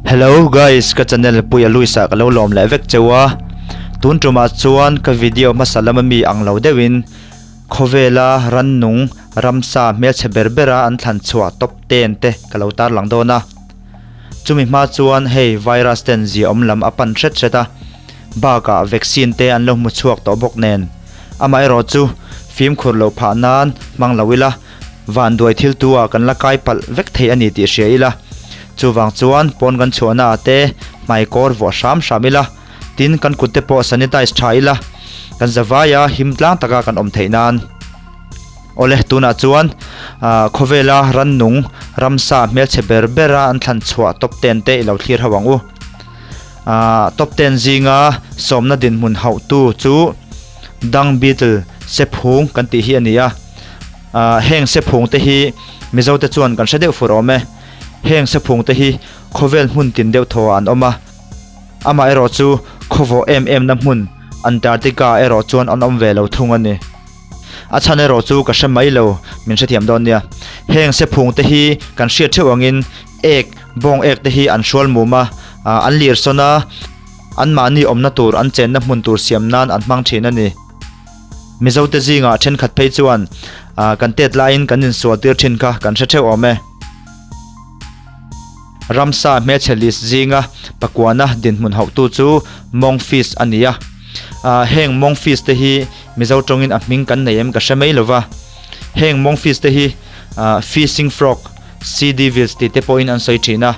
Hello guys ka channel Puia Luis ah ka lo lawm leh vek cheu a tun tumah chuan ka video hmasa lama mi ang lo deuhin khawvela rannung ramsa hmelchhe ber bera an thlan chhuah top ten te ka lo tarlang dawn a chumi hma chuan hei virus ten ziaawm lam a pan hret hret a bakah vaccine te an lo hmu chhuak tawh bawk nen amaherawh chu fimkhur loh phah nan hmang lo ila. Vanduai thil tu ah kan la kai palh vek thei a ni tih hria ila. Chuvang chuan pawn kan chhuahna ah te hmai kawr vuah hram hram ila, tin kan kut te pawh sanitize tha ila, kan zavai a him tlang taka kan awm theih nan. Awle tunah chuan khawvela rannung ramsa hmelchhe ber bera an thlan chhuah top ten te i lo thlir ho ang u. Top ten zinga sawmna dinhmun hauhtu chu Dung Beetle sephung kan tih hi a ni a. Ahh heng sephung te hi Mizo te chuan kan hre deuh fur awm e. Heng sephung te hi khawvel hmun tin deuh thaw ah an awm a. Amah erawh chu khawvawh em em na hmun Antarctica erawh chuan an awm ve lo thung a ni. A chhan erawh chu ka hre mai lo, min hrethiam dawn nia. Heng sephung te hi kan hriat theuh angin ek, bawng ek te hi an hrual mum a, an lir sawn a, anmahni awmna tur an chenna hmun tur siam nan an hmang thin a ni. Mizote zingah thenkhat phei chuan kan tet laiin kan insual tir thin kha kan hre theuh awm e. Ramsa hmelchhe list zinga pakuana dinhmun hauhtu chu Mongfish a ni a. Heng Mongfish te hi Mizo tawngin a hming kan nei em ka hre mai lova. Heng Mongfish te hi Fishing Frog, Sea Devils tih te pawhin an sawi thin a.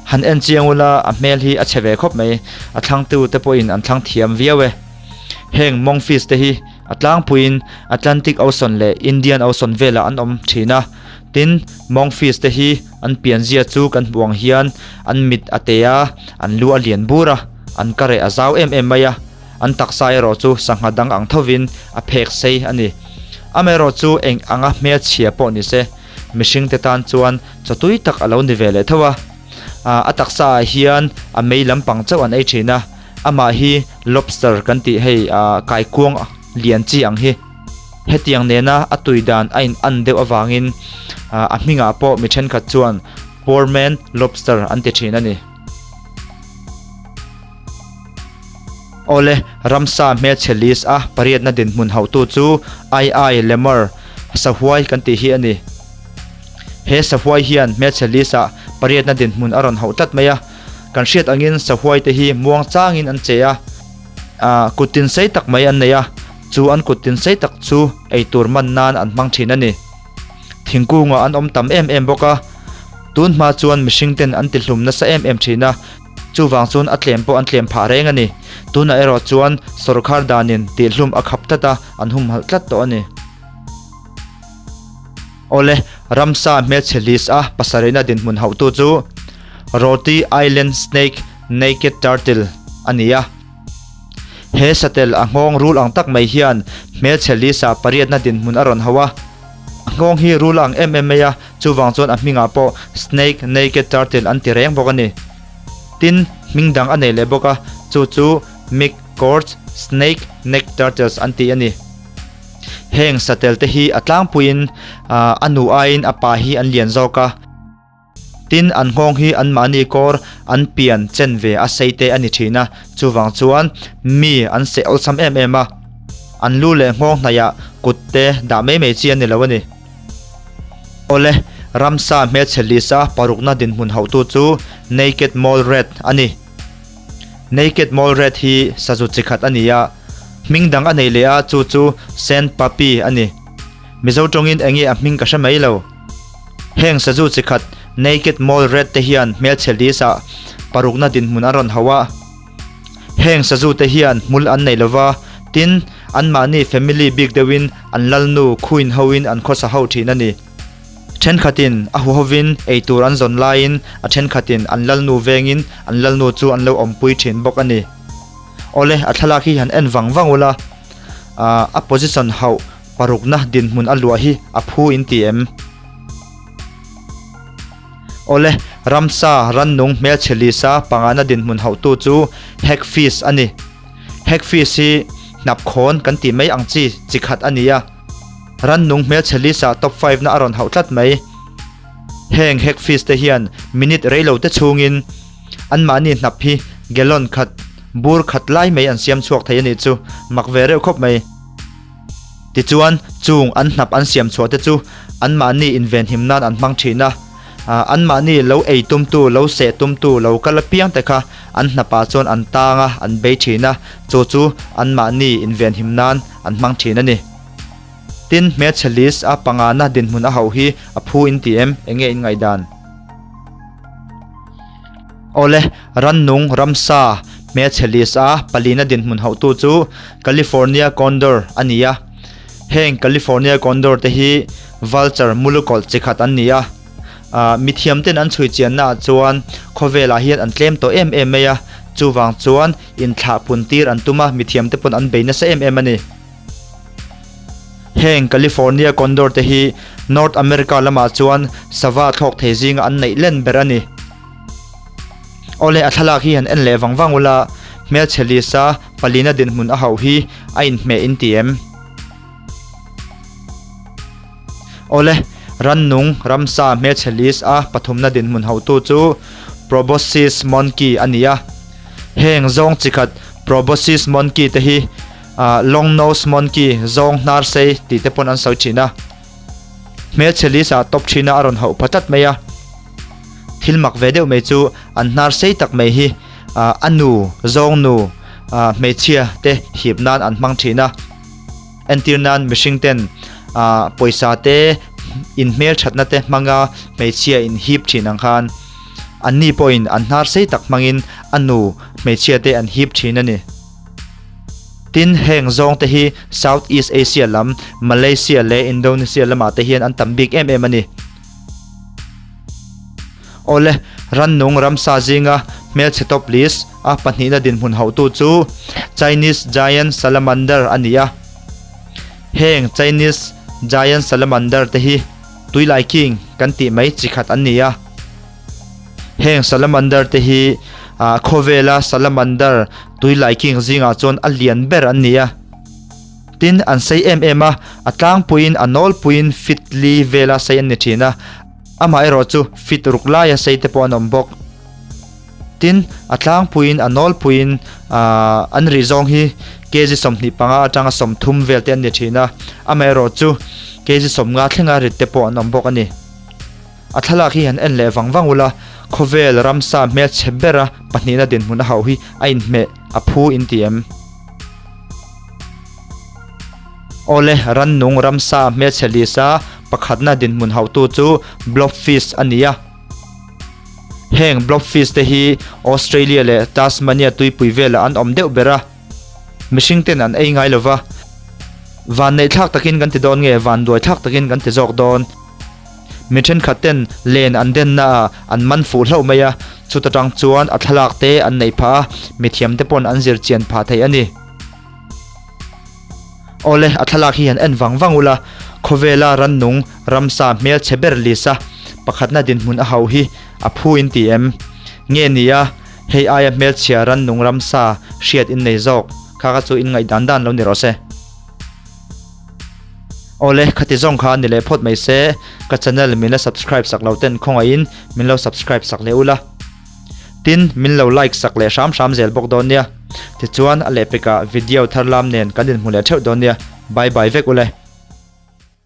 Han en chiang ula a hmel hi a chhe ve khawp mai, a thlangtu te pawhin an thlang thiam viau e. Heng Mongfish te hi a tlangpuiin Atlantic Ocean leh Indian Ocean velah an awm thin a, tin Mongfish te hi an pianzia chu kan hmuh ang hian an mit a te a, an lu a lian bur a, an ka reh a zau em em mai a, an taksa erawh chu sangha dang ang thovin a phek sei a ni. Amaherawhchu eng anga hmelchhia pawh ni se, Mihringte tan chuan chaw tui tak a lo ni ve leh tho a. A taksa ah hian a mei lampang chauh an ei thin a, amah hi lobster kan tih hei kaikuang lian chi ang hi. Hetiang nena a tui dan a in an deuh avangin a hmingah pawh mi thenkhat chuan poor man lobster an ti thin a ni. Awle, ramsa hmelchhe list a pariatna dinhmun hauhtu chu Ai Ai Lemur sahuai kan tih hi a ni. He sahuai hian hmelchhe list ah pariatna dinhmun a rawn hauh tlat mai a. Kan hriat angin sahuai te hi muang changin an che a, kut tin sei tak mai an nei a, chu an kut tin sei tak chu eitur man nan an hmang thin a ni. Thingkungah an awm tam em em bawk a, tun hma chuan mihring ten an ti hlum nasa em em thin a, chuvang chuan a tlem pawh an tlem phah reng a ni. Tunah erawh chuan sawrkhar danin tihhlum a khap tlat a, an humhalh tlat tawh a ni. Awle, ramsa hmelchhe list a pasarihna dinhmun hauhtu chu Roti Island Snake Naked Turtle a ni a. He satel a nghawng rul ang tak mai hian hmelchhe lisa pariatna dinhmun a rawn hauh a. A nghawng hi rul a ang em em mai a, chuvang chuan a hmingah pawh Snake Naked Turtle an ti reng bawk a ni. Tin, hming dang a nei leh bawk a, chu chu Mick Courts Snake Neck Turtles an ti a ni. Heng satel te hi a tlangpuiin a nu aiin a pa hi an lian zawk a. Tin, an nghawng hi anmahni kawr an pian chen ve a sei te a ni thin a, chuvang chuan mi an seh awlsam em em a, an lu leh nghawng hnaihah kut te dah mai mai chi a ni lo a ni. Awle, ramsa hmelchhe list a parukna dinhmun hauhtu chu Naked Mole Rat a ni. Naked Mole Rat hi sazu chi khat a ni a, hming dang a nei leh a, chu chu Sand Puppy a ni. Mizo tawngin enge a hming ka hre mai lo. Heng sazu chi khat Naked Mole Rat te hian hmelchhe list ah parukna dinhmun an rawn hauh a. Heng sazu te hian hmul an nei lova, tin, anmahni family bik deuhin an lalnu Queen hoin an khawsa ho thin a ni. Thenkhatin a huhovin eitur an zawn laiin a thenkhatin an lalnu vengin an lalnu chu an lo awmpui thin bawk a ni. Awle, a thlalak hi han en vang vang ula, a position hauh parukna dinhmun a luah hi a phu in ti em? Awle, ramsa rannung hmelchhe lisa pangana dinhmun hauhtu chu hagfish a ni. Hagfish hi hnapkhawn kan tih mai ang chi chi khat a ni a. Rannung hmelchhe lisa top five na a rawn hauh tlat mai. Heng hagfish te hian minute reilo te chhungin anmahni hnap hi gallon khat, bur khat lai mai an siam chhuak thei a nih chu, mak ve reuh khawp mai. Tichuan, chung an hnap an siam chhuah te chu anmahni invenhim nan an hmang thin a, anmahni lo ei tumtu, lo seh tumtu, lo kal apiang te kha an hnapah chuan an tang a, an bei thin a, chu chu anmahni invenhim nan an hmang thin a ni. Tin, hmeichhe list a pangana dinhmun a hauh hi a phu in ti em? Enge in ngaihdan? Awle, rannung, ramsa, hmeichhe list a palina dinhmun hauhtu chu California Condor a ni a. Heng California Condor te hi vulture mulukawlh chi khat an ni a. Mithiam ten an chhui chianna ah chuan khawvelah hian an tlem tawh em em mai a, chuvang chuan inthlah pun tir an tum a, mithiam te pawn an bei nasa em em a ni. Heng California Condor te hi North America lamah chuan sava thlawk thei zinga an neih len ber a ni. Awle, a thlalak hi han en leh vang vang ula, hmelchhe lisa palina dinhmun a hauh hi a inhmeh in ti em? Awle, rannung ramsa hmelchhe list a pathumna dinhmun hauhtu chu Proboscis monkey a ni a. Heng zawng chikhat Proboscis monkey te hi Long nose monkey, zawng hnar sei tih te pawn an sawi thin a. Hmelchhe list ah top thin a a rawn hauh pha tlat mai a. Thil mak ve deuh mai chu an hnar sei tak mai hi a nu, zawng nu, hmeichhia te hip nan an hmang thin a. Entir nan mihring ten pawisa te in hmelthatna te hmanga hmeichhia in hip thin ang khan anni pawhin an hnar sei tak hmangin a nu hmeichhia te an hip thin a ni. Tin, heng zawng te hi South East Asia lam, Malaysia leh Indonesia lamah te hian an tam bik em em a ni. Awle, rannung ramsa zinga hmelchhe top list a pahnihna dinhmun hauhtu chu Chinese Giant Salamander a ni a. Heng Chinese Giant Salamander te hi tuilai king kan tih mai chi khat an ni a. Heng salamander te hi khawvela salamander tuilai king zingah chuan a lian ber an ni a. Tin, an sei em em a, a tlangpuiin a nawlpuiin feet li vela sei an ni thin a, amaherawh chu feet ruk laia sei te pawh an awm bawk. Tin, a tlangpuiin a nawlpuiin an rih zawng hi kg 25 atanga 30 vel te an ni thin a, amaherawh chu kg 50 thlenga rit te pawh an awm bawk a ni. A thlalak hi han en leh vang vang ula, khawvel ramsa hmelchhe bera pahnihna dinhmun a hauh hi a inhmeh a phu in ti em? Awle, rannung ramsa hmelchhe lisa pakhatna dinhmun hauhtu chu blobfish a ni a. Heng blobfish te hi Australia leh Tasmania tuipui velah an awm deuh ber a. Mihring ten an ei ngai lova. Vanneih thlak takin kan ti dawn nge vanduai thlak takin kan ti zawk dawn? Mi thenkhat ten len an denna ah an man fuh hlauh mai a, chuta tang chuan a thlalak te an neih phah a, mithiam te pawn an zir chian phah thei a ni. Awle, a thlalak hi han en vang vang ula, khawvela rannung ramsa hmelchhe ber lisa pakhatna dinhmun a hauh hi a phu in ti em? Nge ni a, hei aia hmelchhia rannung ramsa hriat in nei zawk kha kha chu in ngaihdan dan lo ni rawh se. Awle, khati zawng kha ni leh phawt mai se, ka channel min la subscribe sak lo ten khawngaihin min lo subscribe sak leh ula. Tin, min lo like sak leh hram hram zel bawk dawn nia. Tichuan, a lehpekah video thar lam nen kan inhmu leh theuh dawn nia. Bye bye vek ule.